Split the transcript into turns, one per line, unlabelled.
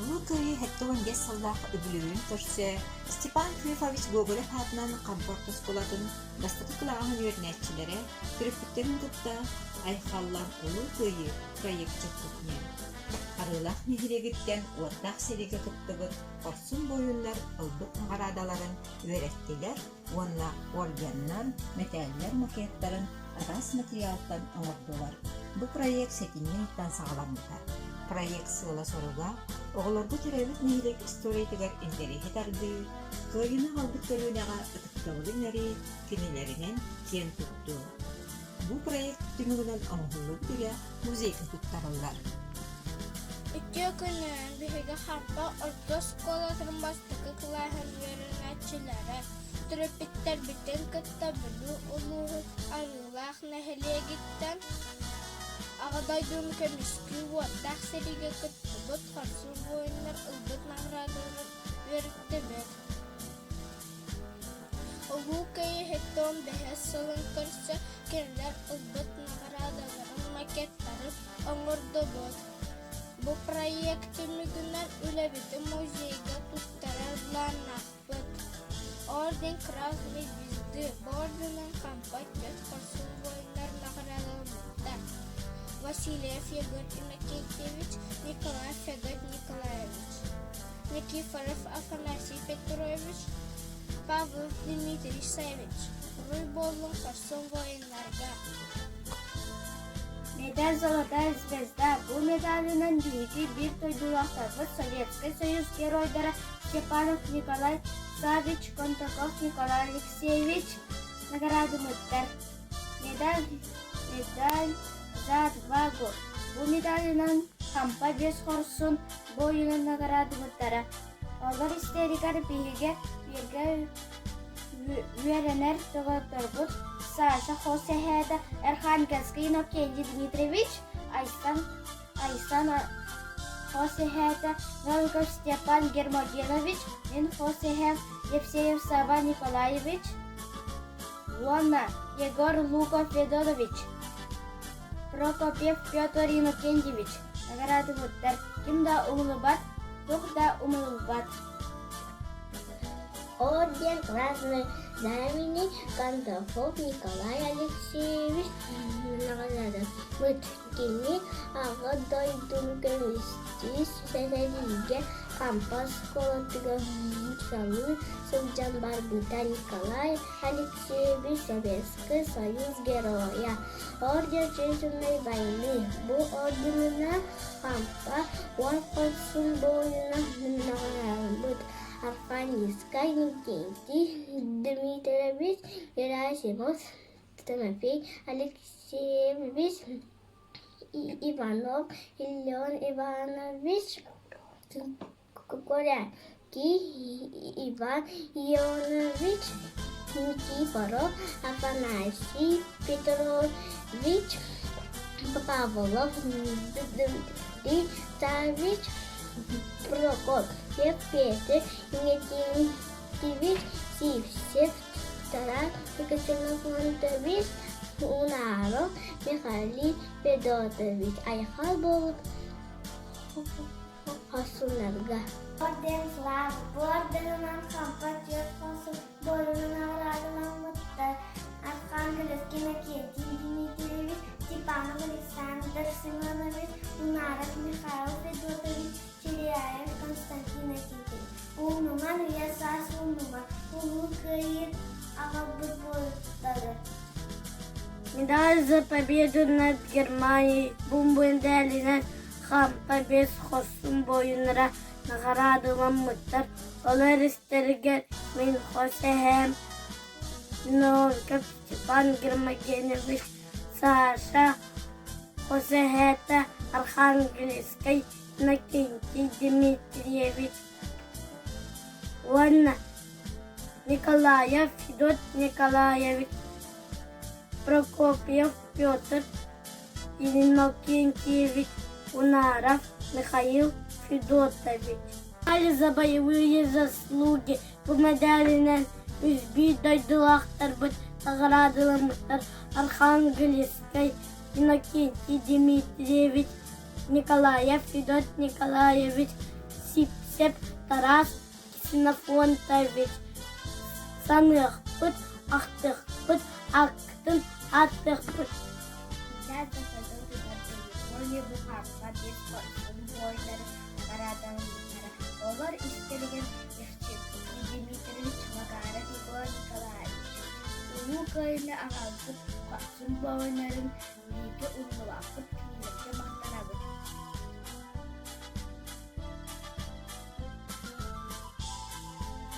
Улуу Кыайыы 75 сыллаах үбүлүөйүн көрсө Степан Клифович Гоголев аатынан Хампа орто оскуолатын бастакы кылааһын үөрэнээччилэрэ төрөппүттэрин кытта Айхаллан Улуу Кыайыы проект чоппутунан Арыылаах нэһилиэгиттэн уоттаах сэриигэ кыттыбыт хорсун буойуннар ылбыт наҕараадаларын үөрэттилэр уонна орденнар, мэтээллэр макеттарын араас материалтан оҥордулар. Бу проект сэтинньи ыйтан саҕаламмыта. Проект сыала-соруга оҕолорго төрөөбүт нэһилиэк историятыгар интэриэһи тардыы, кыайыыны аҕалбыт көлүөнэҕэ ытыктабылы иҥэрии, кинилэринэн киэн туттуу. Бу проект түмүгүнэн оҥоһуллубут үлэ музейга туттарыллар.
Үтүө күнүнэн биһиги Харба орто оскуолатын бастакы кылааһын үөрэнээччилэрэ, төрөппүттэрбитин кытта Бүлүү улууһун Арыылаах нэһилиэгиттэн Аҕа дойдуну көмүскүү уоттаах сэриигэ кыттыбыт хорсун буойуннар ылбыт наҕараадаларын үөрэттибит. Улуу Кыайыһыттан бэһис сылын көрсө кинилэр ылбыт наҕараадаларын макеттарын оҥордубут. Бу проект түмүгүнэн үлэбитин музейга туттарар былааннаахпыт. Орден Красной Звезды орденын Хампа түөрт хорсун буойуннар наҕараадаламмыттар. Васильев Егор Иннокентьевич, Николай Федот Николаевич, Никифоров Афанасий Петрович, Павлов Дмитрий Савич, Руй буоллун хорсун воиннарга.
Медаль «Золотая звезда» бу медалынан биһиги биир дойдулаахтарбыт Советскай Союз Геройдара Степанов Николай Саввич, Кондаков Николай Алексеевич наградымыттар. Медаль «Медаль за отвагу» бу медалынан Хампа биэс хорсун буойунун наградымыттара. Олор истэригэр биһиги бииргэ үөрэнэр доҕотторбут Саша хос эһээтэ Архангельский Иннокентий Дмитриевич, Айсан, Айсан хос эһээтэ Новиков Степан Гермогенович, мин хос эһээм Евсеев Сава Николаевич уонна Егор Луков Федорович, Прокопьев Петр Иннокентьевич наҕараадабыттар ким да умнубат, туох да умнуллубат.
Орден Красной Знамени Кондаков Николай Алексеевич наҕараадаммыт. Кини Аҕа дойдуну көмүскүү сэриигэ Хампа оскуолатыгар салыы сылдьан барбыта. Николай Алексеевич Советский Союз Геройа, Орден Чеченской войны. Бу орденынан Хампа уон хорсун буойуна наҕарааламмыт. Архангельскай Иннокентий Дмитриевич Герасимов, Тимофей Алексеевич Иванов, Иллион Иванович Корякий, Иван Ионович Никифоров, Афанасий Петрович Павлов, Дмитрий Саввич Прокопьев, Петр Иннокентьевич Сивцев, Тарас Ксенофонтович Унаров, Михаил Федотович Айхал буолбут Хорсуннарга.
Орден Слава бу орденынан Хампа түөрт хорсун буойунун наҕараадаламмыттар Архангельский Иннокентий Дмитриевич, Степанов Александр Семенович, Унаров Михаил Федотович, Чиряев Константин Никитич. Умнуман үйэ саас умнуман, Улуу Кыайыы аҕалбыт буойуттары.
Медаль за победу над Германией бу медалынан Хампа биэс хорсун буойуннара наҕараадаламмыттар. Олор истэригэр мин хос эһээм Новиков Степан Гермогенович, Саша хос эһээтэ Архангельскай Иннокентий Дмитриевич уонна Николаев Федот Николаевич, Прокопьев Петр Иннокентьевич, Унаров Михаил Федотович. За боевые заслуги бу мэдээлинэн үс биир дойдулаахтарбыт наҕараадаламмыттар Архангельскай Иннокентий Дмитриевич, Николаев Федот Николаевич, Сиипсэп Тарас Ксенофонтович саныахпыт, ахтыахпыт, аккытын ааттыахпыт.
Олор истэригэр Дмитриевич Макаров Егор Николаевич Улуу Кыайыыны аҕалбыт хорсун буойуннарын бииргэ умнулаахпыт кинилэргэ махтанабыт.